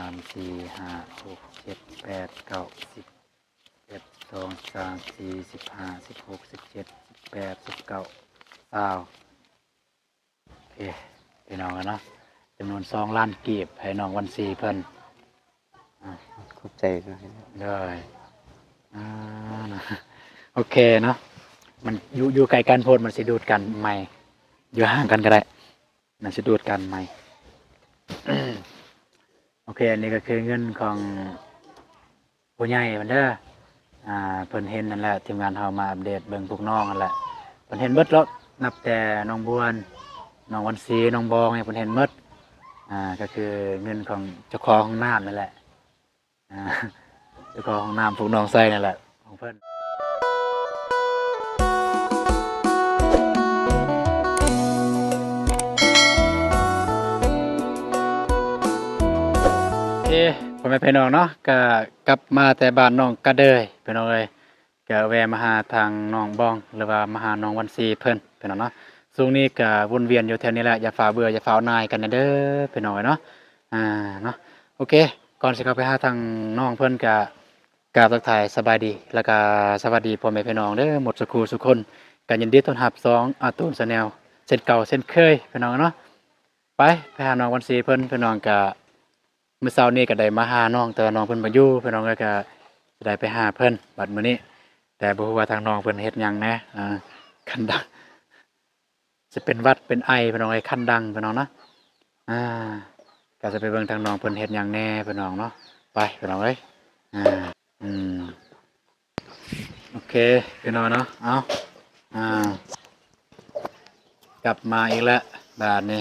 າມ ສີ່ ຫ້າ ຫົກ ເຈັດ ແປດ ເກົ້າ ສິບ ສິບເອັດ ສິບສອງ ສິບສາມ ສິບສີ່ ສິບຫ້າ ສິບຫົກ ສິບເຈັດ ສິບແປດ ສິບເກົ້າ ຊາວ ເອີ ພີ່ນ້ອງເນາະ ຈຳນວນສອງລ້ານກີບ ໃຫ້ນ້ອງວັນຊີເພິ່ນ. ອາ ຂອບໃຈຫຼາຍ. ໂດຍ ອາ ໂອເຄເນາະ ມັນຢູ່ ຢູ່ໃກ້ກັນໂພດ ມັນຊິດູດກັນໄມ ຢູ່ຫ່າງກັນກໍໄດ້ ມັນຊິດູດກັນໄມ. ໂອເຄ ອັນນີ້ກໍຄືເງິນຂອງ ຜູ້ໃຫຍ່ເພິ່ນເດີ ອ່າ ເພິ່ນເຫັນນັ້ນແຫຼະ ທີມງານເຮົາມາອັບເດດເບິ່ງພວກນ້ອງນັ້ນແຫຼະ ເພິ່ນເຫັນເບິດແລ້ວ ນັບແຕ່ນ້ອງບວນ ນ້ອງວັນຊີ ນ້ອງບອງ ເພິ່ນເຫັນເບິດ ອ່າ ກໍຄືເງິນຂອງເຈົ້າຂອງຫ້ອງນ້ຳນັ້ນແຫຼະ ອ່າ ເຈົ້າຂອງຫ້ອງນ້ຳພວກນ້ອງໃຊ້ນັ້ນແຫຼະ ຂອງເພິ່ນ. ໂອເຄ ພໍ່ແມ່ພີ່ນ້ອງເນາະ ກະກັບມາແຕ່ບ້ານນ້ອງກະເດີຍ ພີ່ນ້ອງເອີຍ ກະແວ່ມາຫາທາງນ້ອງບອງ ຫຼືວ່າມາຫານ້ອງວັນຊີເພິ່ນ ພີ່ນ້ອງເນາະ. ຊ່ວງນີ້ກະວົນວຽນຢູ່ແຖວນີ້ແຫຼະ ຢ່າຟ້າວເບື່ອ ຢ່າຟ້າວໜ່າຍກັນແດ່ເດີ ພີ່ນ້ອງເອີຍເນາະ ອ່າ ເນາະ. ໂອເຄ ກ່ອນຊິເຂົ້າໄປຫາທາງນ້ອງເພິ່ນ ກະ ກາບທັກທາຍສະບາຍດີ ແລ້ວກະສະຫວັດດີພໍ່ແມ່ພີ່ນ້ອງເດີ ໝົດສູ່ຄູ່ສູ່ຄົນ ກະຍິນດີຕ້ອນຮັບຊ່ອງອາຕູນແຊນແນວ ເຊັ່ນເກົ່າເຊັ່ນເຄີຍ ພີ່ນ້ອງເນາະ. ໄປ ໄປຫານ້ອງວັນຊີເພິ່ນ ພີ່ນ້ອງ. ກະມື້ເຊົ້ານີ້ກະໄດ້ມາຫານ້ອງ ແຕ່ວ່ານ້ອງເພິ່ນບໍ່ຢູ່ ພີ່ນ້ອງເອີຍ ກະຈະໄດ້ໄປຫາເພິ່ນບັດມື້ນີ້ ແຕ່ບໍ່ຮູ້ວ່າທາງນ້ອງເພິ່ນເຮັດຫຍັງແດ່ ອ່າ ຄັນດາ ຊິເປັນຫວັດເປັນໄອ ພີ່ນ້ອງເອີຍ ຄັນດັງ ພີ່ນ້ອງເນາະ. ອ່າ ກໍຈະໄປເບິ່ງທາງນ້ອງເພິ່ນເຮັດຫຍັງແດ່ ພີ່ນ້ອງເນາະ. ໄປ ພີ່ນ້ອງເອີຍ ອ່າ ອືມ ໂອເຄ ພີ່ນ້ອງເນາະ. ເອົາ ອ່າ ກັບມາອີກແລ້ວບາດນີ້.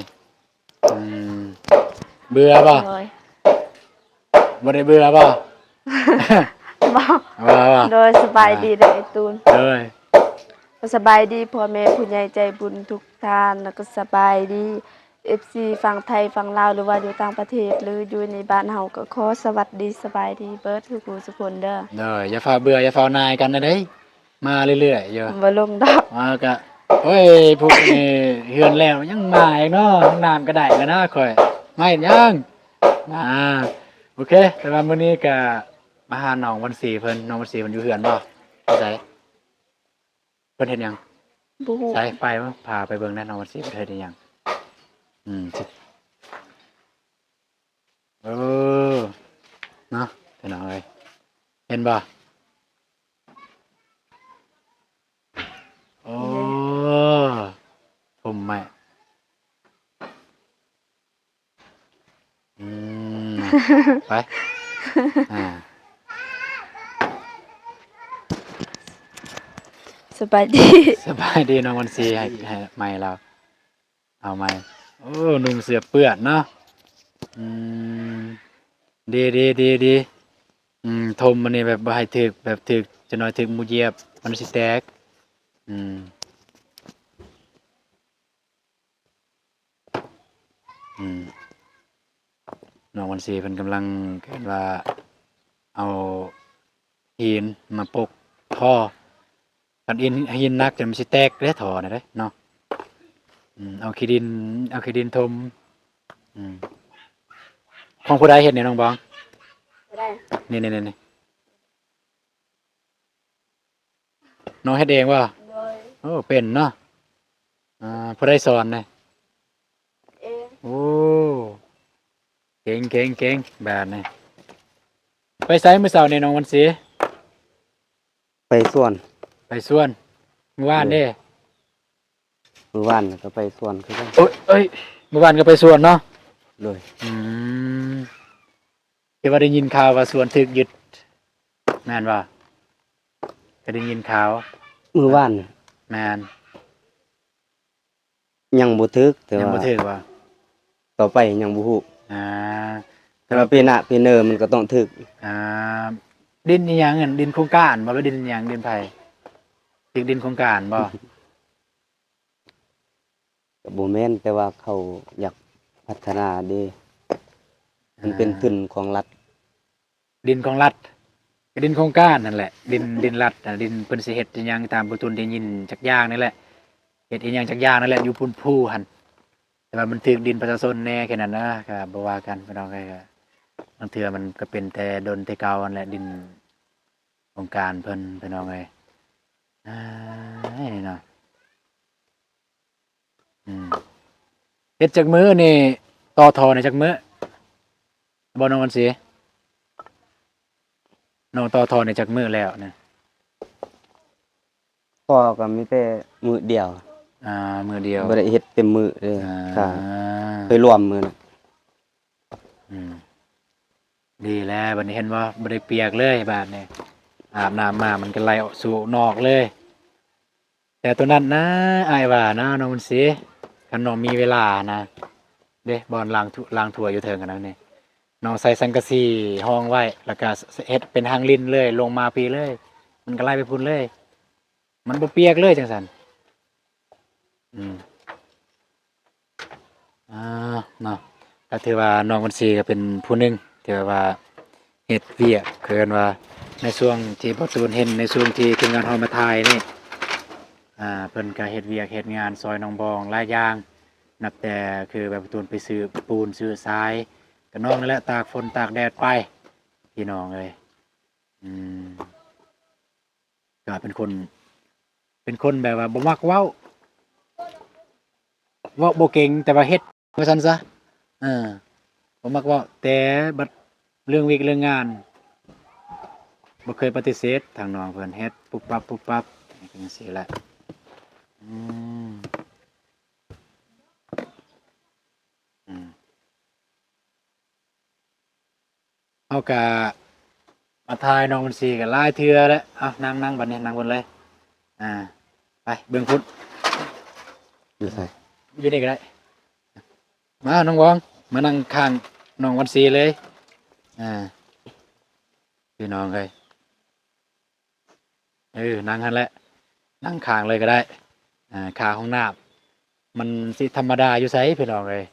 ອືມ ເບື່ອບໍ່? ໂດຍ ບໍ່ໄດ້ເບື່ອບໍ່? ບໍ່ ບໍ່ ບໍ່. ໂດຍ ສະບາຍດີເດີອ້າຍຕູນ. ໂດຍ ສະບາຍດີພໍ່ແມ່ຜູ້ໃຫຍ່ໃຈບຸນທຸກທ່ານ ແລ້ວກໍສະບາຍດີເອັຟຊີຝັ່ງໄທ ຝັ່ງລາວ ຫຼືວ່າຢູ່ຕ່າງປະເທດ ຫຼືຢູ່ໃນບ້ານເຮົາ ກໍຂໍສະຫວັດດີ ສະບາຍດີເບິດທຸກຜູ້ທຸກຄົນເດີ. ໂດຍ ຢ່າຟ້າວເບື່ອ ຢ່າຟ້າວໜ່າຍກັນນະເດ້. ມາເລື້ອຍໆຢູ່ ບໍ່ລົງດອກ. ອ່າ ກະ ໂອ້ຍ ພວກນີ້ເຮືອນແລ້ວຍັງມາອີກເນາະ ຫ້ອງນ້ຳກໍໄດ້ແລ້ວນະ. ຂ້ອຍມາເຮັດຫຍັງ? ອ່າ ໂອເຄ ແຕ່ວ່າມື້ນີ້ກະມາຫານ້ອງວັນສີເພິ່ນ. ນ້ອງວັນສີເພິ່ນຢູ່ເຮືອນບໍ່? ຢູ່ໃສ? ເພິ່ນເຮັດຫຍັງ? ບໍ່ຮູ້. ໃສ ໄປ ພາໄປເບິ່ງແດ່ ນ້ອງວັນສີເພິ່ນເຮັດອີ່ຫຍັງ? ອືມ ເອີ ເນາະ ພີ່ນ້ອງເອີຍ ເຫັນບໍ່? ໂອ້ ຖົມໄມ້ ອືມ ໄປ ອ່າ ສະບາຍດີ ສະບາຍດີ ນ້ອງວັນສີ ໃຫ້ ໃຫ້ໄມ້ລາວ. ເອົາໃໝ່. ໂອ້ ນຸ່ງເສື້ອເປື້ອນເນາະ. ອືມ ດີໆ ດີໆ. ອືມ ຖົມອັນນີ້ແບບບໍ່ໃຫ້ຖືກ ແບບຖືກຈັກໜ້ອຍຖືກໝູຢຽບ ມັນຊິແຕກ. ອືມ ອືມ ນ້ອງວັນສີເພິ່ນກຳລັງ ເອີ້ນວ່າ ເອົາຫີນມາປົກທໍ່. ຄັນຫີນ ຫີນໜັກຈະມັນຊິແຕກເດ້ ທໍ່ນະເດ້ເນາະ. ອືມ ເອົາຂີ້ດິນ ເອົາຂີ້ດິນຖົມ. ອືມ ຂອງຜູ້ໃດເຮັດນີ້ ນ້ອງບອງ? ຜູ້ໃດ? ນີ້ໆໆ ນ້ອງເຮັດເອງບໍ່? ໂດຍ. ໂອ້ ເປັນເນາະ. ອ່າ ຜູ້ໃດສອນນີ້? ເອງ. ໂອ້ ເກັ່ງໆໆ ບາດນີ້. ໄປໃສມື້ເຊົ້ານີ້ ນ້ອງວັນສີ? ໄປສວນ. ໄປສວນ. ມື້ວານເດ້? ໂດຍ. ມື້ວານກໍໄປສວນຄືກັນ. ໂອ້ຍ ເອີຍ ມື້ວານກໍໄປສວນເນາະ? ໂດຍ. ອືມ ທີ່ວ່າໄດ້ຍິນຂ່າວວ່າສວນຖືກຍຶດ ແມ່ນບໍ່? ກໍໄດ້ຍິນຂ່າວ ມື້ວານ. ແມ່ນ. ຍັງບໍ່ຖືກ ແຕ່ວ່າ ຍັງບໍ່ຖືກວ່າ ຕໍ່ໄປຍັງບໍ່ຮູ້. ອ່າ ແຕ່ວ່າປີໜ້າປີເນີມັນກໍຕ້ອງຖືກ. ອ່າ ດິນອີ່ຫຍັງຫັ້ນ? ດິນໂຄງການບໍ່ ຫຼືດິນອີ່ຫຍັງ? ດິນໃຜ? ຖືກດິນໂຄງການບໍ່? ກໍບໍ່ແມ່ນ ແຕ່ວ່າເຂົາຢາກພັດທະນາເດ້ ມັນເປັນ ອ່າ ທຶນຂອງລັດ. ດິນຂອງລັດ ກໍດິນໂຄງການນັ້ນແຫຼະ ດິນ ດິນລັດນະ ດິນເພິ່ນຊິເຮັດອີ່ຫຍັງຕາມຜູ້ຕຸນໄດ້ຍິນຈັກຢ່າງນີ້ແຫຼະ ເຮັດອີ່ຫຍັງຈັກຢ່າງນັ້ນແຫຼະ ຢູ່ພຸ້ນພູຫັ້ນ. ແຕ່ວ່າມັນຖືກດິນປະຊາຊົນແດ່ແຄ່ນັ້ນນະ ກໍບໍ່ວ່າກັນ ພີ່ນ້ອງເອີຍ. ກໍ ລາງເທື່ອມັນກໍເປັນແຕ່ດົນແຕ່ເກົ່າຫັ້ນແຫຼະ ດິນໂຄງການເພິ່ນ ພີ່ນ້ອງເອີຍ. ອ້າຍເນາະ ອືມ ເຮັດຈັກມື້ນີ້ ຕໍ່ທໍ່ນີ້ຈັກມື້ ບໍ່ນ້ອງວັນສີ? ນ້ອງຕໍ່ທໍ່ນີ້ຈັກມື້ແລ້ວນະ? ຕໍ່ກໍມີແຕ່ມື້ດຽວ ອ່າ ມື້ດຽວ ບໍ່ໄດ້ເຮັດເຕັມມື້ເດ້ ອ່າ ເຄີຍລວມມື້ນະ. ອືມ ດີແລ້ວ ບັດນີ້ເຫັນບໍ່ ບໍ່ໄດ້ປຽກເລີຍບາດນີ້ ອາບນ້ຳມາມັນກໍໄຫຼສູ່ນອກເລີຍ. ແຕ່ຕົວນັ້ນນະ ອ້າຍວ່ານະ ນ້ອງບຸນສີ ຄັນນ້ອງມີເວລານະ ເດ້ ບ່ອນລ້າງຖ້ວຍ ລ້າງຖ້ວຍຢູ່ເທິງຫັ້ນນະ ນີ້ ນ້ອງໃສ່ສັງກະສີຮອງໄວ້ ແລ້ວກະເຮັດເປັນທາງລິນເລີຍ ລົງມາພີ້ເລີຍ ມັນກະໄຫຼໄປພຸ້ນເລີຍ ມັນບໍ່ປຽກເລີຍຈັ່ງຊັ້ນ. ອືມ ອ່າ ເນາະ ກໍຖືວ່ານ້ອງວັນສີກໍເປັນຜູ້ໜຶ່ງທີ່ແບບວ່າເຮັດວຽກ ຄືເອີ້ນວ່າໃນຊ່ວງທີ່ບ່າວຕູນເຫັນ ໃນຊ່ວງທີ່ທີມງານເຮົາມາຖ່າຍນີ້ ອ່າ ເພິ່ນກໍເຮັດວຽກເຮັດງານຊ່ອຍນ້ອງບອງຫຼາຍຢ່າງ ນັບແຕ່ຄືແບບບ່າວຕູນໄປຊື້ປູນຊື້ຊາຍ ກໍນ້ອງນີ້ແຫຼະຕາກຝົນຕາກແດດໄປ ພີ່ນ້ອງເອີຍ. ອືມ ກໍເປັນຄົນ ເປັນຄົນແບບວ່າບໍ່ມັກເວົ້າ ເວົ້າບໍ່ເກັ່ງ ແຕ່ວ່າເຮັດ ວ່າຊັ້ນຊະ ເອີ ບໍ່ມັກເວົ້າ ແຕ່ບັດເລື່ອງວຽກເລື່ອງງານ ບໍ່ເຄີຍປະຕິເສດ ທາງນ້ອງເພິ່ນເຮັດປຸບປັບ ປຸບປັບ ຈັ່ງຊີ້ແຫຼະ. ອືມ ອືມ ເຮົາກະມາຖ່າຍນ້ອງບັນຊີກັນຫຼາຍເທື່ອແລ້ວ. ເອົາ ນັ່ງໆ ບັດນີ້ນັ່ງພຸ້ນເລີຍ. ອ່າ ໄປເບິ່ງພຸ້ນ ຢູ່ໃສ? ຢູ່ນີ້ກໍໄດ້. ມາ ນ້ອງບອງ ມານັ່ງຂ້າງນ້ອງບັນຊີເລີຍ. ອ່າ ພີ່ນ້ອງເອີຍ. ເອີ ນັ່ງຫັ້ນແຫຼະ ນັ່ງຂ້າງເລີຍກໍໄດ້. ອ່າ ຂ້າງຫ້ອງນ້ຳ ມັນຊິທຳມະດາຢູ່ໃສພີ່ນ້ອງເອີຍ?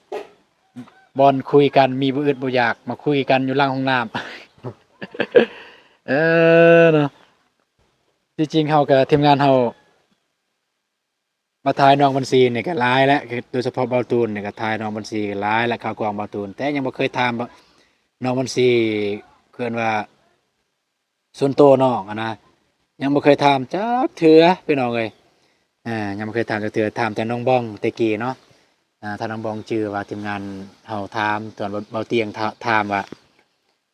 ບ່ອນຄຸຍກັນມີບໍ່ອຶດບໍ່ຢາກ ມາຄຸຍກັນຢູ່ຫຼັງຫ້ອງນ້ຳ. ເອີ ເນາະ ທີ່ຈິງເຮົາກໍ ທີມງານເຮົາ ມາຖ່າຍນ້ອງບັນຊີນີ້ກໍຫຼາຍແລ້ວ ໂດຍສະເພາະບ່າວຕູນນີ້ກໍຖ່າຍນ້ອງບັນຊີກໍຫຼາຍແລ້ວ ຂ່າວກອງບ່າວຕູນ ແຕ່ຍັງບໍ່ເຄີຍຖາມນ້ອງບັນຊີ ເອີ້ນວ່າສ່ວນໂຕນ້ອງຫັ້ນນະ ຍັງບໍ່ເຄີຍຖາມຈັກເທື່ອພີ່ນ້ອງເອີຍ. ອ່າ ຍັງບໍ່ເຄີຍຖາມຈັກເທື່ອ ຖາມແຕ່ນ້ອງບອງແຕ່ກີ້ເນາະ. ອ່າ ຖ້ານ້ອງບອງຈື່ວ່າທີມງານເຮົາຖາມ ຕອນເບົາຕຽງຖາມວ່າ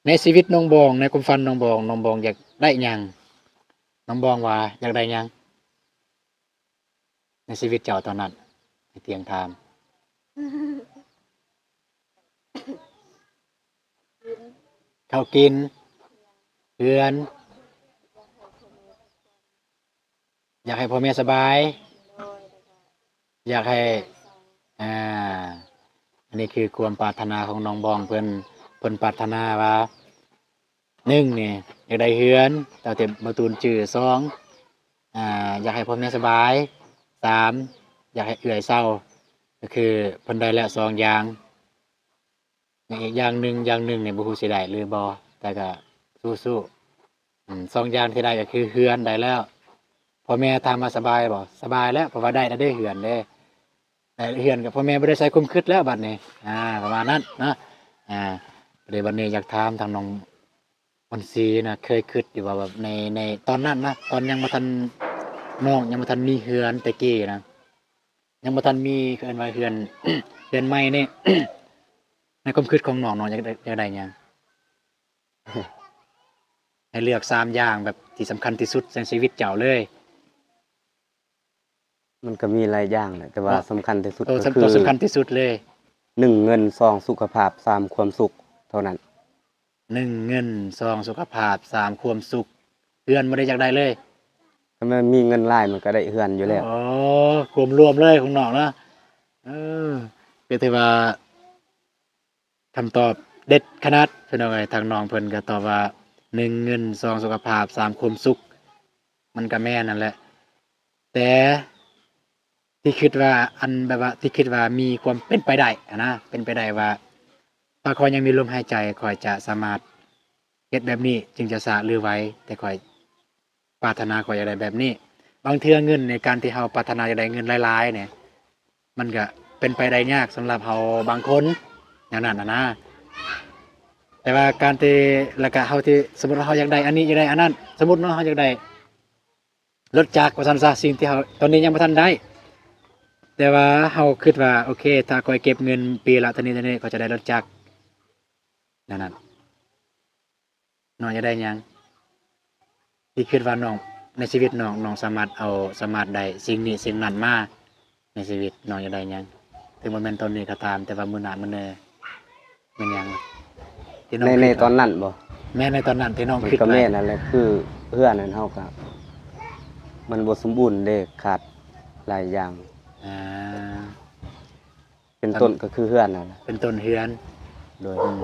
ໃນຊີວິດນ້ອງບອງ ໃນຄວາມຝັນນ້ອງບອງ ນ້ອງບອງຢາກໄດ້ຫຍັງ? ນ້ອງບອງວ່າຢາກໄດ້ຫຍັງ? ໃນຊີວິດເຈົ້າຕອນນັ້ນ ໃຫ້ຕຽງຖາມ. ເຂົ້າກິນ ເຮືອນ ຢາກໃຫ້ພໍ່ແມ່ສະບາຍ ຢາກໃຫ້ ອ່າ ອັນນີ້ຄືຄວາມປາດຖະໜາຂອງນ້ອງບອງເພິ່ນ ເພິ່ນປາດຖະໜາວ່າ ໜຶ່ງນີ້ ຢາກໄດ້ເຮືອນ ຕາມທີ່ບ່າວຕູນຈື່. ສອງ ອ່າ ຢາກໃຫ້ພໍ່ແມ່ສະບາຍ. ສາມ ຢາກໃຫ້ເອື້ອຍເຊົາ. ກໍຄືເພິ່ນໄດ້ແລ້ວສອງຢ່າງ ຍັງອີກຢ່າງໜຶ່ງ ຢ່າງໜຶ່ງນີ້ບໍ່ຮູ້ຊິໄດ້ຫຼືບໍ່ ແຕ່ກໍສູ້ໆ. ອືມ ສອງຢ່າງທີ່ໄດ້ກໍຄືເຮືອນໄດ້ແລ້ວ ພໍ່ແມ່ຖາມວ່າສະບາຍບໍ່? ສະບາຍແລ້ວ ເພາະວ່າໄດ້ແລ້ວເດ້ເຮືອນເດ້ ໄດ້ເຮືອນກໍພໍ່ແມ່ບໍ່ໄດ້ໃສ່ຄວາມຄິດແລ້ວບັດນີ້. ອ່າ ປະມານນັ້ນເນາະ. ອ່າ ເລີຍບັດນີ້ຢາກຖາມທາງນ້ອງ ບັນຊີນະ ເຄີຍຄິດຢູ່ວ່າແບບໃນ ໃນຕອນນັ້ນນະ ຕອນຍັງບໍ່ທັນ ນ້ອງຍັງບໍ່ທັນມີເຮືອນແຕ່ກີ້ນະ ຍັງບໍ່ທັນມີ ເອີ້ນວ່າເຮືອນ ເຮືອນໃໝ່ນີ້ ໃນຄວາມຄິດຂອງນ້ອງ ນ້ອງຢາກໄດ້ ຢາກໄດ້ຫຍັງ? ໃຫ້ເລືອກສາມຢ່າງແບບທີ່ສຳຄັນທີ່ສຸດໃນຊີວິດເຈົ້າເລີຍ. ມັນກໍມີຫຼາຍຢ່າງແຫຼະ ແຕ່ວ່າ ເນາະ ສຳຄັນທີ່ສຸດ ໂຕ ກໍ ສຳ ຄື ໂຕສຳຄັນທີ່ສຸດເລີຍ ໜຶ່ງ ເງິນ, ສອງ ສຸຂະພາບ, ສາມ ຄວາມສຸກເທົ່ານັ້ນ. ໜຶ່ງ ເງິນ, ສອງ ສຸຂະພາບ, ສາມ ຄວາມສຸກ. ເຮືອນບໍ່ໄດ້ຢາກໄດ້ເລີຍ? ຄັນແມ່ນມີເງິນຫຼາຍມັນກໍໄດ້ເຮືອນຢູ່ແລ້ວ. ອໍ ຄວາມລວມເລີຍຂອງນ້ອງເນາະ. ເອີ ກໍຖືວ່າ ຄຳຕອບເດັດຂະໜາດພີ່ນ້ອງເອີຍ. ທາງນ້ອງເພິ່ນກໍຕອບວ່າ ໜຶ່ງ ເງິນ, ສອງ ສຸຂະພາບ, ສາມ ຄວາມສຸກ. ມັນກໍແມ່ນນັ້ນແຫຼະ ແຕ່ທີ່ຄິດວ່າ ອັນແບບວ່າທີ່ຄິດວ່າມີຄວາມເປັນໄປໄດ້ຫັ້ນນະ ເປັນໄປໄດ້ວ່າ ຖ້າຂ້ອຍຍັງມີລົມຫາຍໃຈ ຂ້ອຍຈະສາມາດເຮັດແບບນີ້ ຈຶ່ງຈະຊ້າຫຼືໄວ ແຕ່ຂ້ອຍ ປາດຖະໜາຂ້ອຍຢາກໄດ້ແບບນີ້. ບາງເທື່ອເງິນໃນການທີ່ເຮົາປາດຖະໜາຢາກໄດ້ເງິນຫຼາຍໆນີ້ ມັນກະເປັນໄປໄດ້ຍາກສຳລັບເຮົາບາງຄົນ ແນວນັ້ນນະນາ. ແຕ່ວ່າການທີ່ ແລ້ວກະເຮົາທີ່ ສົມມຸດວ່າເຮົາຢາກໄດ້ອັນນີ້ ຢາກໄດ້ອັນນັ້ນ ສົມມຸດເນາະ ເຮົາຢາກໄດ້ລົດຈັກວ່າຊັ້ນຊະ ສິ່ງທີ່ເຮົາຕອນນີ້ຍັງບໍ່ທັນໄດ້ ແຕ່ວ່າເຮົາຄິດວ່າ ໂອເຄ ຖ້າຂ້ອຍເກັບເງິນປີລະເທົ່ານີ້ເທົ່ານີ້ ຂ້ອຍຈະໄດ້ລົດຈັກ ແນວນັ້ນ. ນ້ອງຢາກໄດ້ຫຍັງ? ທີ່ຄິດວ່ານ້ອງ ໃນຊີວິດນ້ອງ ນ້ອງສາມາດເອົາ ສາມາດໄດ້ສິ່ງນີ້ສິ່ງນັ້ນມາໃນຊີວິດ ນ້ອງຢາກໄດ້ຫຍັງ? ເຖິງບໍ່ແມ່ນຕອນນີ້ກໍຕາມ ແຕ່ວ່າມື້ໜ້າມື້ໃນ ແມ່ນຫຍັງທີ່ນ້ອງ ໃນ ໃນຕອນນັ້ນບໍ່? ແມ່ນ ໃນຕອນນັ້ນທີ່ນ້ອງ ມັນ ຄິດ ກໍ ວ່າ ແມ່ນນັ້ນແຫຼະ ຄືເຮືອນນັ້ນເຮົາກໍ ມັນບໍ່ສົມບູນເດ້ ຂາດຫຼາຍຢ່າງ ອ່າ ເປັນຕົ້ນກໍຄືເຮືອນນັ້ນແຫຼະ ເປັນຕົ້ນເຮືອນ ໂດຍ ອືມ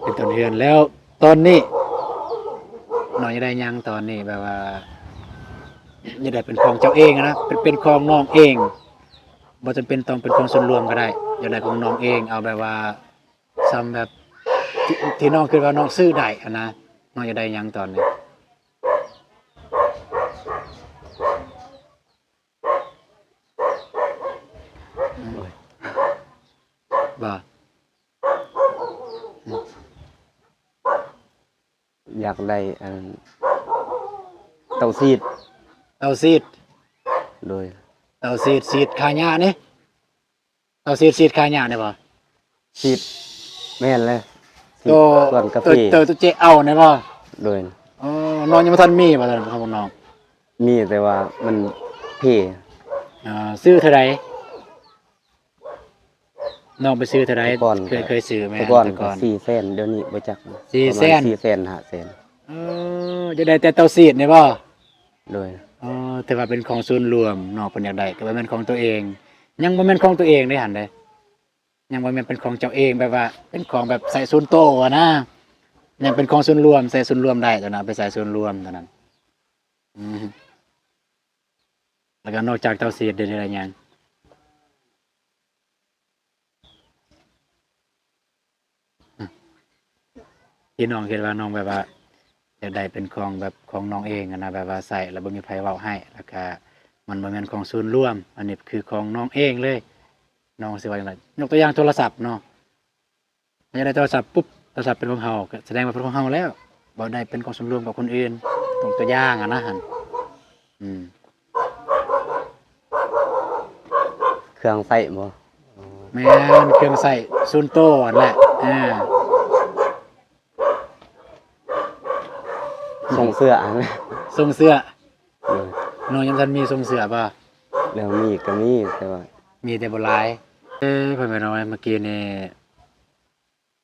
ເປັນຕົ້ນເຮືອນ ແລ້ວຕອນນີ້ນ້ອງຢາກໄດ້ຫຍັງ? ຕອນນີ້ແບບວ່າຢາກໄດ້ເປັນຂອງເຈົ້າເອງນະ ເປັນ ເປັນຂອງນ້ອງເອງ ບໍ່ຈຳເປັນຕ້ອງເປັນຂອງສ່ວນລວມກໍໄດ້ ຢາກໄດ້ຂອງນ້ອງເອງ ເອົາແບບວ່າ ສ່ຳແບບ ທີ່ ທີ່ນ້ອງຄິດວ່ານ້ອງຊື້ໄດ້ຫັ້ນນະ ນ້ອງຢາກໄດ້ຫຍັງຕອນນີ້? ອືມ ໂອ້ຍ ບໍ່ ອືມ ຢາກໄດ້ອັນ ເຕົາສີດ ເຕົາສີດ ໂດຍ ເຕົາສີດ ສີດຂ້າຫຍ້ານີ້ ເຕົາສີດ ສີດຂ້າຫຍ້ານີ້ບໍ່? ສີດ ແມ່ນແຫຼະ ສີດ ໂຕ ສວນກາເຟ ໂຕ ໂຕເຈເອົານີ້ບໍ່? ໂດຍ ອໍ ນ້ອງຍັງບໍ່ທັນມີບໍ່ຕອນນັ້ນຂອງນ້ອງ? ມີແຕ່ວ່າມັນເພ ອ່າ ຊື້ເທົ່າໃດ? ນ້ອງໄປຊື້ເທົ່າໃດ? ແຕ່ກ່ອນ ເຄີຍ ເຄີຍຊື້ແມ່ນ ແຕ່ກ່ອນ ແຕ່ກ່ອນ ສີ່ແສນ ດຽວນີ້ບໍ່ຈັກ ສີ່ແສນ ປະມານສີ່ແສນ ຫ້າແສນ ເອີ ຢາກໄດ້ແຕ່ເຕົາສີດນີ້ບໍ່? ໂດຍ ເອີ ແຕ່ວ່າເປັນຂອງສ່ວນລວມ ນ້ອງເພິ່ນຢາກໄດ້ ກໍບໍ່ແມ່ນຂອງຕົວເອງ ຍັງບໍ່ແມ່ນຂອງຕົວເອງເດ້ຫັ້ນເດ້ ຍັງບໍ່ແມ່ນເປັນຂອງເຈົ້າເອງ ແບບວ່າເປັນຂອງແບບໃຊ້ສ່ວນໂຕຫັ້ນນະ ຍັງເປັນຂອງສ່ວນລວມ ໃຊ້ສ່ວນລວມໄດ້ຕົວນັ້ນ ເອົາໄປໃຊ້ສ່ວນລວມຕົວນັ້ນ ອືມ ແລ້ວກໍນອກຈາກເຕົາສີດໄດ້ ໄດ້ຫຍັງ? ທີ່ນ້ອງຄິດວ່ານ້ອງແບບວ່າຢາກໄດ້ເປັນຂອງແບບຂອງນ້ອງເອງຫັ້ນນະ ແບບວ່າໃຊ້ແລ້ວບໍ່ມີໃຜເວົ້າໃຫ້ ແລ້ວກະມັນບໍ່ແມ່ນຂອງສ່ວນລວມ ອັນນີ້ຄືຂອງນ້ອງເອງເລີຍ ນ້ອງຊິວ່າຈັ່ງໃດ? ຍົກຕົວຢ່າງໂທລະສັບເນາະ ຢາກໄດ້ໂທລະສັບປຸບ ໂທລະສັບເປັນຂອງເຮົາ ກໍສະແດງວ່າເປັນຂອງເຮົາແລ້ວ ບໍ່ໄດ້ເປັນຂອງສ່ວນລວມກັບຄົນອື່ນ ຍົກຕົວຢ່າງຫັ້ນນະ ຫັ້ນ ອືມ ເຄື່ອງໃຊ້ບໍ່? ແມ່ນ ເຄື່ອງໃຊ້ສ່ວນໂຕຫັ້ນແຫຼະ ເອີ ສົ່ງເສື້ອຫັ້ນແຫຼະ ສົ່ງເສື້ອ ໂດຍ ນ້ອງຍັງບໍ່ທັນມີສົ່ງເສື້ອບໍ່? ແລ້ວມີກໍມີ ແຕ່ວ່າ ມີແຕ່ບໍ່ຫຼາຍ ເອີ ເພິ່ນວ່ານ້ອຍ ເມື່ອກີ້ນີ້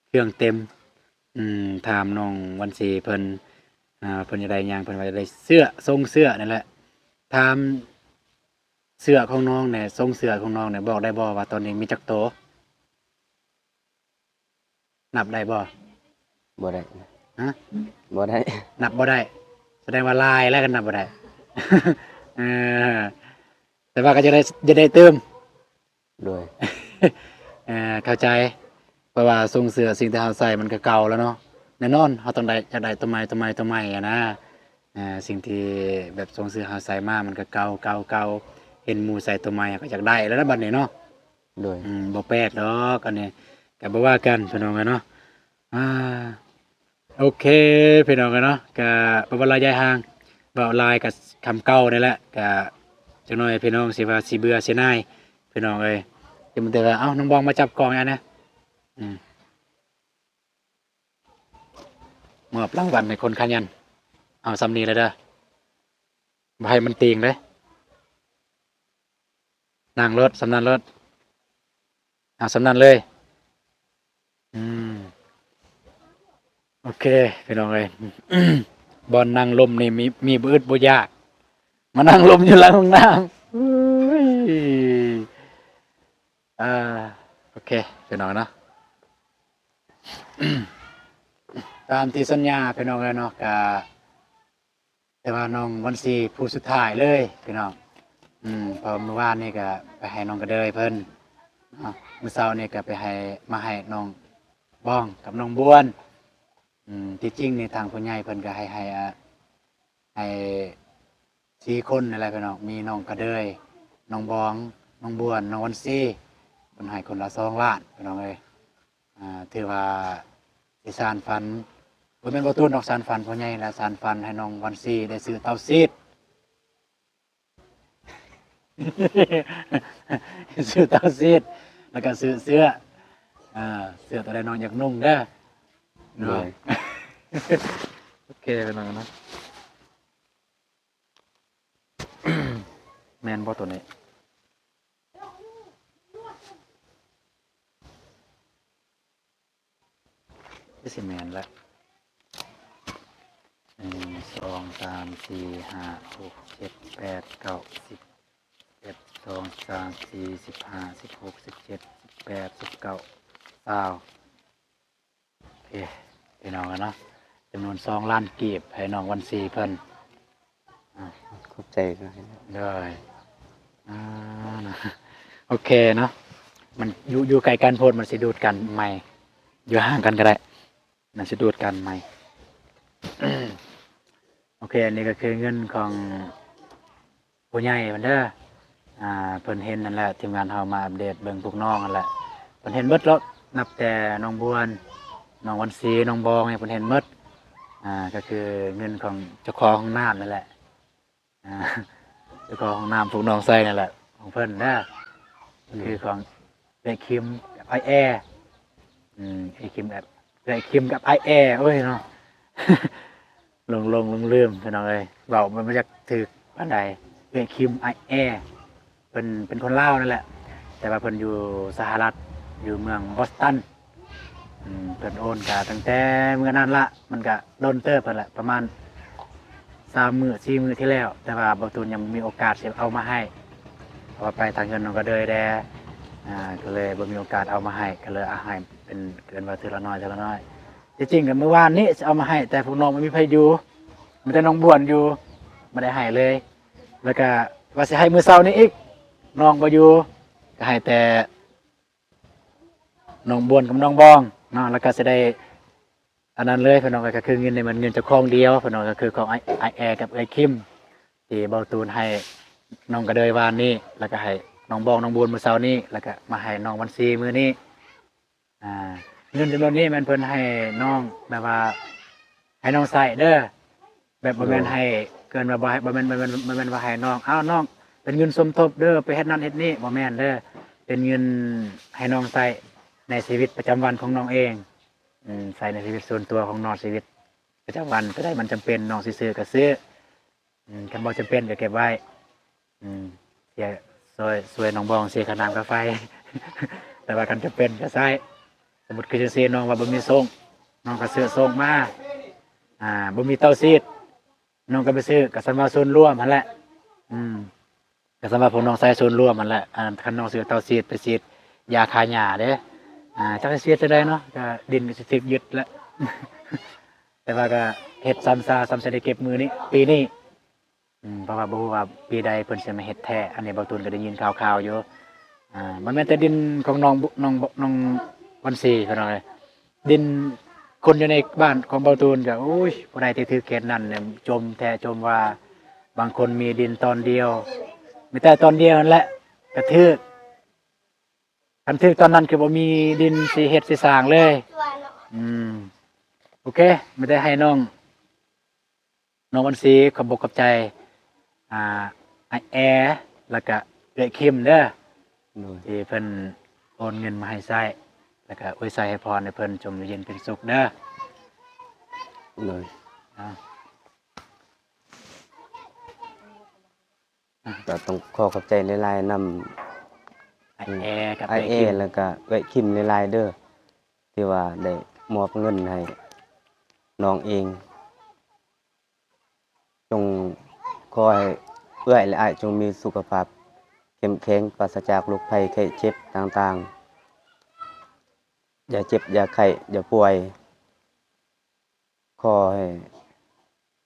ເຄື່ອງເຕັມ ອືມ ຖາມນ້ອງວັນຊີເພິ່ນ ອ່າ ເພິ່ນຢາກໄດ້ຫຍັງ? ເພິ່ນວ່າຢາກໄດ້ເສື້ອ ຊົງເສື້ອນີ້ແຫຼະ ຖາມເສື້ອຂອງນ້ອງແດ່ ຊົງເສື້ອຂອງນ້ອງແດ່ ບອກໄດ້ບໍ່ວ່າຕອນນີ້ມີຈັກໂຕ? ນັບໄດ້ບໍ່? ບໍ່ໄດ້ ຮະ? ບໍ່ໄດ້ ນັບບໍ່ໄດ້ ສະແດງວ່າຫຼາຍແລ້ວກໍນັບບໍ່ໄດ້ ເອີ ແຕ່ວ່າກໍຢາກໄດ້ ຢາກໄດ້ຕື່ມ ໂດຍ ເອີ ເຂົ້າໃຈ ເພາະວ່າຊົງເສື້ອສິ່ງທີ່ເຮົາໃສ່ມັນກໍເກົ່າແລ້ວເນາະ ແນ່ນອນເຮົາຕ້ອງໄດ້ ຢາກໄດ້ໂຕໃໝ່ ໂຕໃໝ່ ໂຕໃໝ່ຫັ້ນນະ ເອີ ສິ່ງທີ່ແບບຊົງເສື້ອເຮົາໃສ່ມາມັນກໍເກົ່າ ເກົ່າ ເກົ່າ ເຫັນໝູ່ໃສ່ໂຕໃໝ່ເຮົາກໍຢາກໄດ້ແລ້ວນະບັດນີ້ເນາະ ໂດຍ ອືມ ບໍ່ແປກດອກ ອັນນີ້ກໍບໍ່ວ່າກັນພີ່ນ້ອງເອີຍເນາະ ອ່າ ໂອເຄ ພີ່ນ້ອງເອີຍເນາະ ກະບໍ່ເວົ້າຫຼາຍຢາຍຫ່າງ ເວົ້າຫຼາຍກະຄຳເກົ່ານີ້ແຫຼະ ກະຈັກໜ້ອຍພີ່ນ້ອງຊິວ່າຊິເບື່ອຊິໜ່າຍ ພີ່ນ້ອງເອີຍ ຈະມີແຕ່ວ່າ ເອົ້າ ນ້ອງບອງມາຈັບກ້ອງໃຫ້ແດ່ ອືມ ມອບລາງວັນໃຫ້ຄົນຂະຫຍັນ ເອົາສ່ຳນີ້ແຫຼະເດີ ບໍ່ໃຫ້ມັນຕີງເດ້. ນັ່ງໂລດ ສ່ຳນັ້ນໂລດ ເອົາສ່ຳນັ້ນເລີຍ ອືມ ໂອເຄ ພີ່ນ້ອງເອີຍ ບ່ອນນັ່ງລົມນີ້ມີ ມີບໍ່ອຶດບໍ່ຢາກ ມານັ່ງລົມຢູ່ຫຼັງຫ້ອງນ້ຳ ເອີຍ ອ່າ ໂອເຄ ພີ່ນ້ອງເນາະ ຕາມທີ່ສັນຍາ ພີ່ນ້ອງເອີຍເນາະ ກະ ແຕ່ວ່ານ້ອງວັນຊີຜູ້ສຸດທ້າຍເລີຍພີ່ນ້ອງ ອືມ ເພາະມື້ວານນີ້ກະໄປໃຫ້ນ້ອງກະເດີຍເພິ່ນເນາະ ມື້ເຊົ້ານີ້ກະໄປໃຫ້ ມາໃຫ້ນ້ອງບອງກັບນ້ອງບວນ ອືມ ທີ່ຈິງນີ້ທາງຜູ້ໃຫຍ່ເພິ່ນກະໃຫ້ ໃຫ້ ອາ ໃຫ້ສີ່ຄົນນີ້ແຫຼະພີ່ນ້ອງ ມີນ້ອງກະເດີຍ ນ້ອງບອງ ນ້ອງບວນ ນ້ອງວັນຊີ ເພິ່ນໃຫ້ຄົນລະສອງລ້ານ ພີ່ນ້ອງເອີຍ ອ່າ ຖືວ່າ ທີ່ສານຝັນ ບໍ່ແມ່ນບໍ່ຕູນດອກ ສານຝັນພໍ່ໃຫຍ່ ແລະ ສານຝັນໃຫ້ນ້ອງວັນຊີໄດ້ຊື້ເຕົ້າຊີດ ຊື້ເຕົ້າຊີດ ແລ້ວກໍຊື້ເສື້ອ ອ່າ ເສື້ອຕົວໃດນ້ອງຢາກນຸ່ງເດີ ໂດຍ ເນາະ ໂອເຄ ພີ່ນ້ອງເນາະ ແມ່ນບໍ່ໂຕນີ້? ຄືຊິແມ່ນລະ ໜຶ່ງ ສອງ ສາມ ສີ່ ຫ້າ ຫົກ ເຈັດ ແປດ ເກົ້າ ສິບ ສິບເອັດ ສິບສອງ ສິບສາມ ສິບສີ່ ສິບຫ້າ ສິບຫົກ ສິບເຈັດ ສິບແປດ ສິບເກົ້າ ຊາວ ເອີ ພີ່ນ້ອງເນາະ ຈຳນວນສອງລ້ານກີບໃຫ້ນ້ອງວັນຊີເພິ່ນ ອ່າ ຂອບໃຈຫຼາຍ ໂດຍ ອ່າ ໂອເຄເນາະ ມັນຢູ່ ຢູ່ໃກ້ກັນໂພດ ມັນຊິດູດກັນໄມ ຢູ່ຫ່າງກັນກໍໄດ້ ມັນຊິດູດກັນໄມ ໂອເຄ ອັນນີ້ກໍຄືເງິນຂອງ ຜູ້ໃຫຍ່ເພິ່ນເດີ ອ່າ ເພິ່ນເຫັນນັ້ນແຫຼະ ທີມງານເຮົາມາອັບເດດເບິ່ງພວກນ້ອງນັ້ນແຫຼະ ເພິ່ນເຫັນເບິດເນາະ ນັບແຕ່ນ້ອງບວນ ນ້ອງວັນຊີ ນ້ອງບອງ ເພິ່ນເຫັນເບິດ ອ່າ ກໍຄືເງິນຂອງເຈົ້າຂອງຫ້ອງນ້ຳນັ້ນແຫຼະ ອ່າ ເຈົ້າຂອງຫ້ອງນ້ຳພວກນ້ອງໃຊ້ນັ້ນແຫຼະ ຂອງເພິ່ນເດີ ກໍຄືຂອງເອື້ອຍຄິມກັບອ້າຍແອ ອືມ ເອື້ອຍຄິມກັບ ເອື້ອຍຄິມກັບອ້າຍແອ ໂອ້ຍເນາະ ຫຼົງໆລືມໆ ພີ່ນ້ອງເອີຍ ເວົ້າມັນບໍ່ຢາກຖືກປານໃດ ເອື້ອຍຄິມ ອ້າຍແອ ເພິ່ນເປັນຄົນລາວນັ້ນແຫຼະ ແຕ່ວ່າເພິ່ນຢູ່ສະຫະລັດ ຢູ່ເມືອງບອສຕັນ ອືມ ເພິ່ນໂອນກະຕັ້ງແຕ່ເມື່ອນັ້ນລະ ມັນກະດົນເຕີບຫັ້ນແຫຼະ ປະມານສາມມື້ສີ່ມື້ທີ່ແລ້ວ ແຕ່ວ່າບ່າວຕູນຍັງບໍ່ມີໂອກາດຊິເອົາມາໃຫ້ ເພາະວ່າໄປທາງເຮືອນນ້ອງກະເດີຍແດ່ ອ່າ ກໍເລີຍບໍ່ມີໂອກາດເອົາມາໃຫ້ ກໍເລີຍເອົາໃຫ້ເປັນ ເອີ້ນວ່າເທື່ອລະໜ້ອຍ ເທື່ອລະໜ້ອຍ ທີ່ຈິງກໍມື້ວານນີ້ຊິເອົາມາໃຫ້ ແຕ່ພວກນ້ອງບໍ່ມີໃຜຢູ່ ມີແຕ່ນ້ອງບວນຢູ່ ບໍ່ໄດ້ໃຫ້ເລີຍ ແລ້ວກໍວ່າຊິໃຫ້ມື້ເຊົ້ານີ້ອີກ ນ້ອງບໍ່ຢູ່ ກໍໃຫ້ແຕ່ນ້ອງບວນກັບນ້ອງບອງເນາະ ແລ້ວກໍຊິໄດ້ອັນນັ້ນເລີຍ ພີ່ນ້ອງເອີຍ ກໍຄືເງິນນີ້ມັນເງິນເຈົ້າຂອງດຽວ ພີ່ນ້ອງ ກໍຄືຂອງອ້າຍ ອ້າຍແອກັບເອື້ອຍຄິມ ທີ່ບ່າວຕູນໃຫ້ນ້ອງກະເດີຍວານນີ້ ແລ້ວກໍໃຫ້ນ້ອງບອງ ນ້ອງບວນມື້ເຊົ້ານີ້ ແລ້ວກໍມາໃຫ້ນ້ອງວັນຊີມື້ນີ້ ອ່າ ເງິນຈຳນວນນີ້ແມ່ນເພິ່ນໃຫ້ນ້ອງ ແບບວ່າໃຫ້ນ້ອງໃຊ້ເດີ ແບບບໍ່ແມ່ນໃຫ້ ເອີ້ນວ່າບໍ່ໃຫ້ ບໍ່ແມ່ນ ບໍ່ແມ່ນ ບໍ່ແມ່ນວ່າໃຫ້ນ້ອງ ອ້າວ ນ້ອງ ເປັນເງິນສົມທົບເດີ ໄປເຮັດນັ້ນເຮັດນີ້ ບໍ່ແມ່ນເດີ ເປັນເງິນໃຫ້ນ້ອງໃຊ້ໃນຊີວິດປະຈຳວັນຂອງນ້ອງເອງ ອືມ ໃຊ້ໃນຊີວິດສ່ວນຕົວຂອງນ້ອງ ຊີວິດປະຈຳວັນ ຕົວໃດມັນຈຳເປັນ ນ້ອງຊິຊື້ກໍຊື້ ອືມ ຄັນບໍ່ຈຳເປັນກໍເກັບໄວ້ ອືມ ເສຍ ຊ່ວຍ ຊ່ວຍນ້ອງບອງເສຍຄ່ານ້ຳຄ່າໄຟ ແຕ່ວ່າຄັນຈຳເປັນກໍໃຊ້ ສົມມຸດຄືຈັ່ງຊີ້ ນ້ອງວ່າບໍ່ມີໂສ້ງ ນ້ອງກໍຊື້ໂສ້ງມາ ອ່າ ບໍ່ມີເຕົ້າຊີດ ນ້ອງກໍໄປຊື້ ກໍສ່ຳວ່າສ່ວນລວມຫັ້ນແຫຼະ ອືມ ກໍສ່ຳວ່າພວກນ້ອງໃຊ້ສ່ວນລວມຫັ້ນແຫຼະ ອັນນັ້ນ ຄັນນ້ອງຊື້ເຕົ້າຊີດໄປສີດຢາຂ້າຫຍ້າເດ້ ອ່າ ຈັກຊິສີດຈັ່ງໃດເນາະ ກໍດິນກໍຊິຖືກຍຶດແຫຼະ ແຕ່ວ່າກໍເຮັດສ່ຳຊາ ສ່ຳຊິໄດ້ເກັບມື້ນີ້ ປີນີ້ ອືມ ເພາະວ່າບໍ່ຮູ້ວ່າປີໃດເພິ່ນຊິມາເຮັດແທ້ ອັນນີ້ບ່າວຕູນກໍໄດ້ຍິນຂ່າວໆຢູ່ ອ່າ ມັນແມ່ນແຕ່ດິນຂອງນ້ອງ ນ້ອງ ນ້ອງວັນຊີ ພີ່ນ້ອງເອີຍ ດິນຄົນຢູ່ໃນບ້ານຂອງບ່າວຕູນກໍ ໂອ້ຍ ຜູ້ໃດທີ່ຖືກເຂດນັ້ນນີ້ ຈົ່ມແທ້ຈົ່ມວ່າ ບາງຄົນມີດິນຕອນດຽວ ມີແຕ່ຕອນດຽວຫັ້ນແຫຼະ ກະຖືກ ຄັນຖືກຕອນນັ້ນຄືບໍ່ມີດິນຊິເຮັດຊິສ້າງເລີຍ ອືມ ໂອເຄ ມີແຕ່ໃຫ້ນ້ອງ ນ້ອງວັນຊີ ຂອບອົກຂອບໃຈ ອ່າ ອ້າຍແອ ແລ້ວກະເອື້ອຍຄິມເດີ ໂດຍ ທີ່ເພິ່ນໂອນເງິນມາໃຫ້ໃຊ້ ແລ້ວກະອວຍໄຊໃຫ້ພອນໃຫ້ເພິ່ນຈົ່ງຢູ່ເຢັນເປັນສຸກເດີ ໂດຍ ອ່າ ກໍຕ້ອງຂໍຂອບໃຈຫຼາຍໆນຳ ອ້າຍແອ ກັບ ອ້າຍແອ ເອື້ອຍຄິມ ແລ້ວກະເອື້ອຍຄິມຫຼາຍໆເດີ ທີ່ວ່າໄດ້ມອບເງິນໃຫ້ນ້ອງເອງ ຈົ່ງ ຂໍໃຫ້ເອື້ອຍ ແລະ ອ້າຍຈົ່ງມີສຸຂະພາບເຂັ້ມແຂງ ປາສະຈາກໂລກໄພໄຂ້ເຈັບຕ່າງໆ ຢ່າເຈັບຢ່າໄຂ້ຢ່າປ່ວຍ ຂໍໃຫ້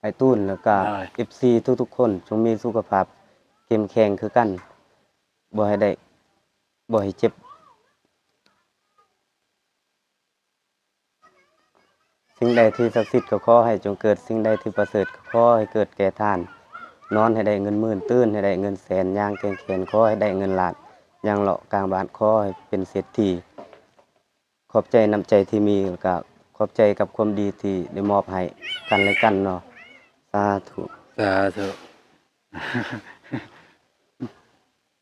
ອ້າຍຕູນ ແລ້ວກະ ໂດຍ ເອັຟຊີທຸກໆຄົນ ຈົ່ງມີສຸຂະພາບເຂັ້ມແຂງຄືກັນ ບໍ່ໃຫ້ໄດ້ ບໍ່ໃຫ້ເຈັບ. ສິ່ງໃດທີ່ສັກສິດກໍຂໍໃຫ້ຈົ່ງເກີດ, ສິ່ງໃດທີ່ປະເສີດກໍຂໍໃຫ້ເກີດແກ່ທ່ານ. ນອນໃຫ້ໄດ້ເງິນໝື່ນ, ຕື່ນໃຫ້ໄດ້ເງິນແສນ, ຍ່າງແກ່ງແຂນຂໍໃຫ້ໄດ້ເງິນລ້ານ, ຍ່າງເລາະກາງບ້ານຂໍໃຫ້ເປັນເສດຖີ. ຂອບໃຈນ້ຳໃຈທີ່ມີ ແລ້ວກະ ຂອບໃຈກັບຄວາມດີທີ່ໄດ້ມອບໃຫ້ກັນແລະກັນເນາະ. ສາທຸ. ສາທຸ.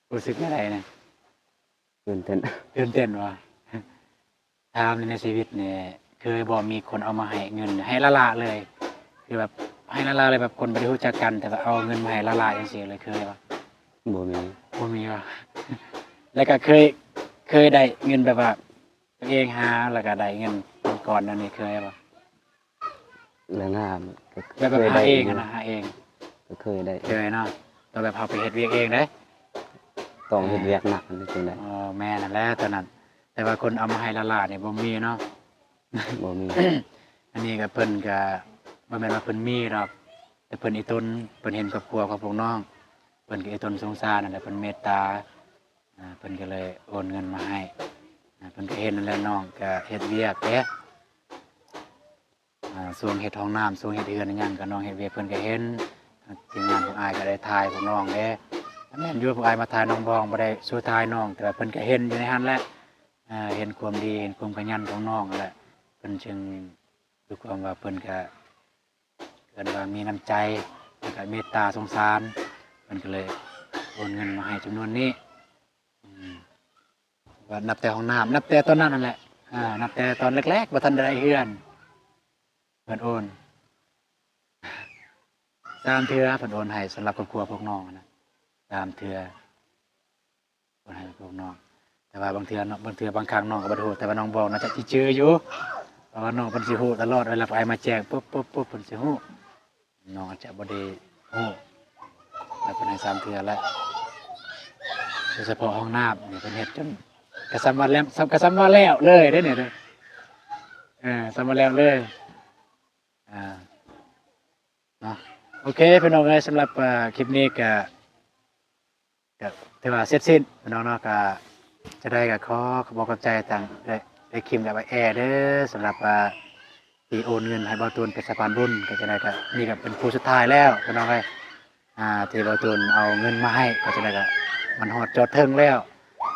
ຮູ້ສຶກແນວໃດນະ? ຕື່ນເຕັ້ນ. ຕື່ນເຕັ້ນບໍ່? ຖາມໃນຊີວິດນີ້ ເຄີຍບໍ່ມີຄົນເອົາມາໃຫ້ເງິນ ໃຫ້ລ້າໆເລີຍ? ຄືແບບໃຫ້ລ້າໆເລີຍ ແບບຄົນບໍ່ໄດ້ຮູ້ຈັກກັນ ແຕ່ວ່າເອົາເງິນມາໃຫ້ລ້າໆຈັ່ງຊີ້ເລີຍ ເຄີຍບໍ່? ບໍ່ມີ. ບໍ່ມີບໍ່? ແລ້ວກໍເຄີຍ ເຄີຍໄດ້ເງິນແບບວ່າ ຕົວເອງຫາ ແລ້ວກໍໄດ້ເງິນເປັນກ້ອນແນວນີ້ເຄີຍບໍ່? ແລ້ວນະ ກໍ ແບບ ແບບຫາເອງຫັ້ນນະ ຫາເອງ ກໍເຄີຍໄດ້. ເຄີຍເນາະ ແຕ່ແບບເຮົາໄປເຮັດວຽກເອງເດ້ ຕ້ອງເຮັດວຽກໜັກຈັ່ງໃດ. ອໍ ແມ່ນຫັ້ນແຫຼະຕອນນັ້ນ ແຕ່ວ່າຄົນເອົາມາໃຫ້ລ້າໆນີ້ບໍ່ມີເນາະ. ບໍ່ມີ. ອັນນີ້ກໍເພິ່ນກໍບໍ່ແມ່ນວ່າເພິ່ນມີດອກ ແຕ່ເພິ່ນອີ່ຕົນ ເພິ່ນເຫັນຄອບຄົວຂອງພວກນ້ອງ ເພິ່ນກໍອີ່ຕົນສົງສານຫັ້ນແຫຼະ ເພິ່ນເມດຕາ ອ່າ ເພິ່ນກໍເລີຍໂອນເງິນມາໃຫ້. ອ່າ ເພິ່ນກໍເຫັນນັ້ນແຫຼະ ນ້ອງກໍເຮັດວຽກເດ້ ອ່າ ຊ່ວງເຮັດຫ້ອງນ້ຳ ຊ່ວງເຮັດເຮືອນອີ່ຫຍັງ ກໍນ້ອງເຮັດວຽກ ເພິ່ນກໍເຫັນ. ທີມງານພວກອ້າຍກໍໄດ້ຖ່າຍພວກນ້ອງເດ້. ແມ່ນຢູ່ ພວກອ້າຍມາຖ່າຍນ້ອງບອງ ບໍ່ໄດ້ສູ່ຖ່າຍນ້ອງ ແຕ່ວ່າເພິ່ນກໍເຫັນຢູ່ໃນຫັ້ນແຫຼະ. ອ່າ ເຫັນຄວາມດີ ເຫັນຄວາມຂະຫຍັນຂອງນ້ອງຫັ້ນແຫຼະ ເພິ່ນຈຶ່ງ ດ້ວຍຄວາມວ່າເພິ່ນກະ ເອີ້ນວ່າມີນ້ຳໃຈ ແລ້ວກະເມດຕາສົງສານ ເພິ່ນກະເລີຍໂອນເງິນມາໃຫ້ຈຳນວນນີ້. ອືມ ວ່ານັບແຕ່ຫ້ອງນ້ຳ ນັບແຕ່ຕອນນັ້ນຫັ້ນແຫຼະ ອ່າ ນັບແຕ່ຕອນແລກໆ ບໍ່ທັນໄດ້ໄດ້ເຮືອນ ເພິ່ນໂອນ ສາມເທື່ອ ເພິ່ນໂອນໃຫ້ສຳລັບຄອບຄົວພວກນ້ອງຫັ້ນນະ ສາມເທື່ອ. ບໍ່ໃຫ້ພວກນ້ອງ ແຕ່ວ່າບາງເທື່ອເນາະ ບາງເທື່ອບາງຄັ້ງນ້ອງກໍບໍ່ໄດ້ຮູ້ ແຕ່ວ່ານ້ອງບອງໜ້າຈະຊິຈື່ຢູ່ ເພາະວ່ານ້ອງເພິ່ນຊິຮູ້ຕະຫຼອດ ເວລາອ້າຍມາແຈ້ງປຸບໆ ເພິ່ນຊິຮູ້. ນ້ອງອາດຈະບໍ່ໄດ້ຮູ້ ແລ້ວເພິ່ນໃຫ້ສາມເທື່ອແລ້ວ ໂດຍສະເພາະຫ້ອງນ້ຳນີ້ ເພິ່ນເຮັດຈົນ ກະສ່ຳວ່າແລ້ວ ກະສ່ຳວ່າແລ້ວເລີຍເດ້ນີ້ເດີ ເອີ ສ່ຳວ່າແລ້ວເລີຍ ອ່າ ເນາະ. ໂອເຄ ພີ່ນ້ອງເອີຍ ສຳລັບ ເອີ ຄລິບນີ້ກະ ກະຖືວ່າເສັດສິ້ນພີ່ນ້ອງເນາະ. ກະຈັ່ງໃດກະຂໍຂອບອົກຂອບໃຈທາງເອື້ອຍ ເອື້ອຍຄິມກັບອ້າຍແອເດີ ສຳລັບວ່າທີ່ໂອນເງິນໃຫ້ບ່າວຕູນເປັນສະພານບຸນ. ກະຈັ່ງໃດກະນີ້ກະເປັນຜູ້ສຸດທ້າຍແລ້ວພີ່ນ້ອງເອີຍ ອ່າ ທີ່ບ່າວຕູນເອົາເງິນມາໃຫ້. ກະຈັ່ງໃດກະມັນຮອດຈອດເຖິງແລ້ວ.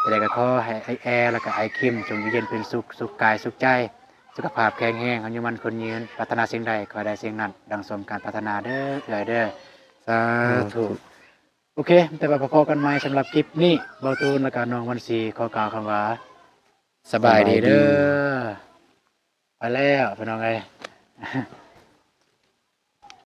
ຈັ່ງໃດກະຂໍໃຫ້ອ້າຍແອ ແລ້ວກະອ້າຍຄິມ ຈົ່ງຢູ່ເຢັນເປັນສຸກ ສຸກກາຍສຸກໃຈ ສຸຂະພາບແຂງແຮງ ອາຍຸໝັ້ນຂວັນຍືນ ປາດຖະໜາສິ່ງໃດ ຂໍໃຫ້ໄດ້ສິ່ງນັ້ນ ດັ່ງສົມການປາດຖະໜາເດີ ເອື້ອຍເດີ ສາທຸ. ໂອເຄ ແຕ່ວ່າພໍ້ກັນໃໝ່ ສຳລັບຄລິບນີ້ ບ່າວຕູນ ແລ້ວກະນ້ອງວັນສີ ຂໍກ່າວຄຳວ່າ ສະບາຍດີເດີ. ສະບາຍດີ. ໄປແລ້ວພີ່ນ້ອງເອີຍ.